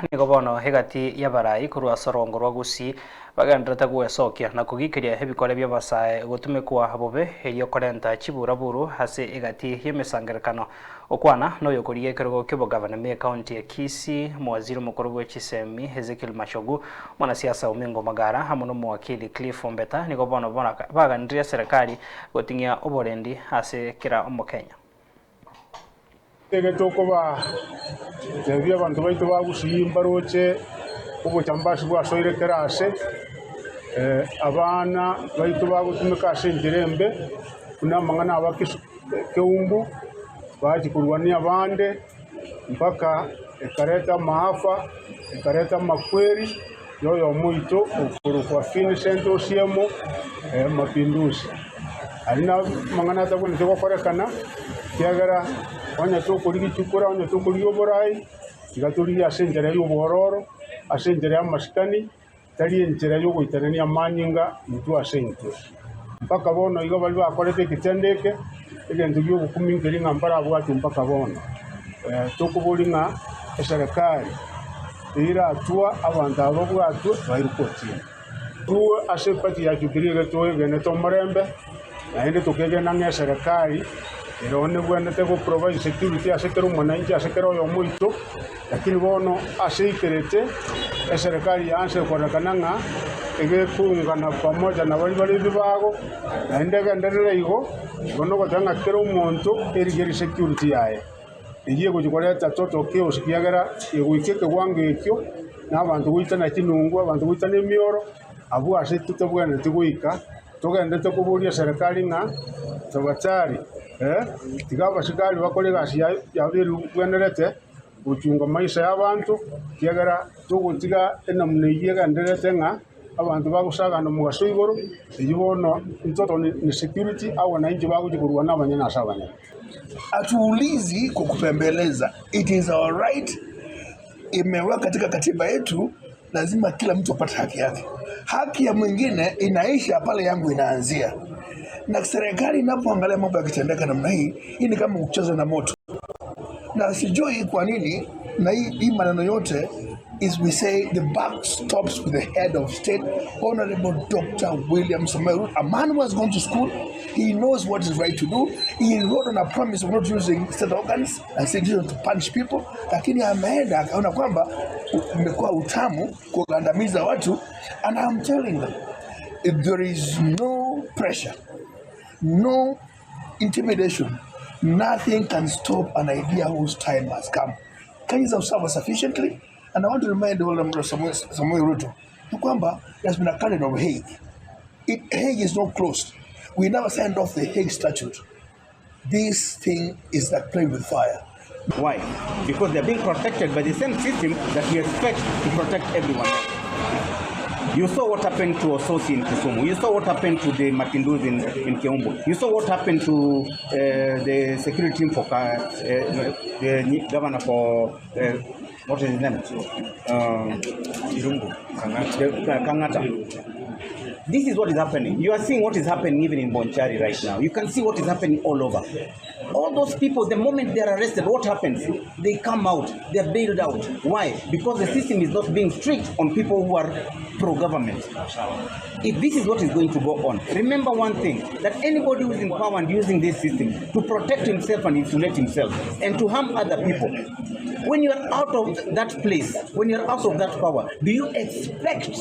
Nigo bono egati y'abarai korwa ase orongo rwa Gusii bagendererete gwesokia na kogikeria ebikore bi'abasae gotumekwa bobe erio korenta chiburaburu ase egati y'emesangererekano. Okwana noyokorigia ekerogo ki'obogavana ime y'ecounty ya Kisii, Omowaziri omokoro bwe chisemi Ezekiel Machogu, Omwanasiasa Omingo Magara amo n'Omowakili Cliff Ombeta nigo bono baganirie eserekari goting'ia oborendi ase kera Omokenya. Nigo tokobatebia abanto baito ba Gusii mbaroche obochambasi bwasoire kera aase, abana baito bagotumeka ase enchera embe, buna amang'ana aba keumbu, bachia korwania abande mpaka ekareta amaafa, ekareta amakweri na oyomo oito okorokwa Vincent Osiemo Mapinduzi. Aria namang'ana atabwenereti gokorekana, ekiagera onye tokorigia chikura, onye tokorigia oborai, tiga torigie ase enchera y'obwororo, ase enchera y'amasikani, tari enchera y'ogoitanania amanyinga intwe ase intwe. Mpaka bono igo baria bakorete egetendo eke, egento gi'ogokumia nkeri ng'a mbarabwatwe mpaka bono. Tokoboria ng'a eserekari eiratwa abanto aba babwatwe bairwe kotini. Intwe ase eparty ya Jubilee iga twegenete omorembe, naende tokegena ng'a eserekari ere one ebwenerete go provide security ase kera omwananchi ase kera oyomo oito, lakini bono ase eikerete eserekari yaansa ekorekana ng'a egekoungana pamoja na baria bare ebibago, naende egenderere igo, igo nogoteba ng'a kera omonto erigerie security yaye. Eyio egochia koreta total chaos ekiagera egoika ekewango ekio, na abanto goitana chinungu, abanto goitana emioro, abwo ase totabwenereti goika, togenderete koboria eserekari ng'a tafadhali tiga abasikari bakore egasi yabo eribwenerete gochunga maisha ya abanto, ekiagera togotiga enamuna eyio egendererete ng'a abanto bagosagana omogaso igoro, eyio bono total insecurity agwo nainche bagochia korwana abanyene ase abanyene. Hatuulizi kwa kupembeleza, it is our right, imewekwa katika katiba yetu, lazima kila mtu apate haki yake. Haki ya mwingine inaisha pale yangu inaanzia. Na serikali inapoangalia mambo yakitendeka namna hii, hii ni kama kucheza na moto, na sijui kwa nini na hii, hii maneno yote is we say the buck stops with the head of state, Honorable Dr. William Samoei Ruto, a man who has gone to school, he knows what is right to do. He wrote on a promise of not using state organs and institutions to punish people, lakini ameenda akaona kwamba umekuwa utamu kugandamiza watu, and I'm telling them if there is no pressure, no intimidation, nothing can stop an idea whose time has come. Kenyans have suffered sufficiently, and I want to remind Honorable Samoei Ruto ni kwamba there's been a candidate of Hague. Hague is not closed. We never signed off the Hague Statute. This thing is like playing with fire. Why? Because they're being protected by the same system that we expect to protect everyone else. You saw what happened to Osotsi in Kisumu. You saw what happened to the Mapinduzi in Keumbu. You saw what happened to the security team for the governor for, what is his name? Irungu Kang'ata. Kang'ata. This is what is happening. You are seeing what is happening even in Bonchari right now. You can see what is happening all over. All those people, the moment they are arrested, what happens? They come out, they are bailed out. Why? Because the system is not being strict on people who are pro-government. If this is what is going to go on, remember one thing, that anybody who is in power and using this system to protect himself and insulate himself and to harm other people, when you are out of that place, when you are out of that power, do you expect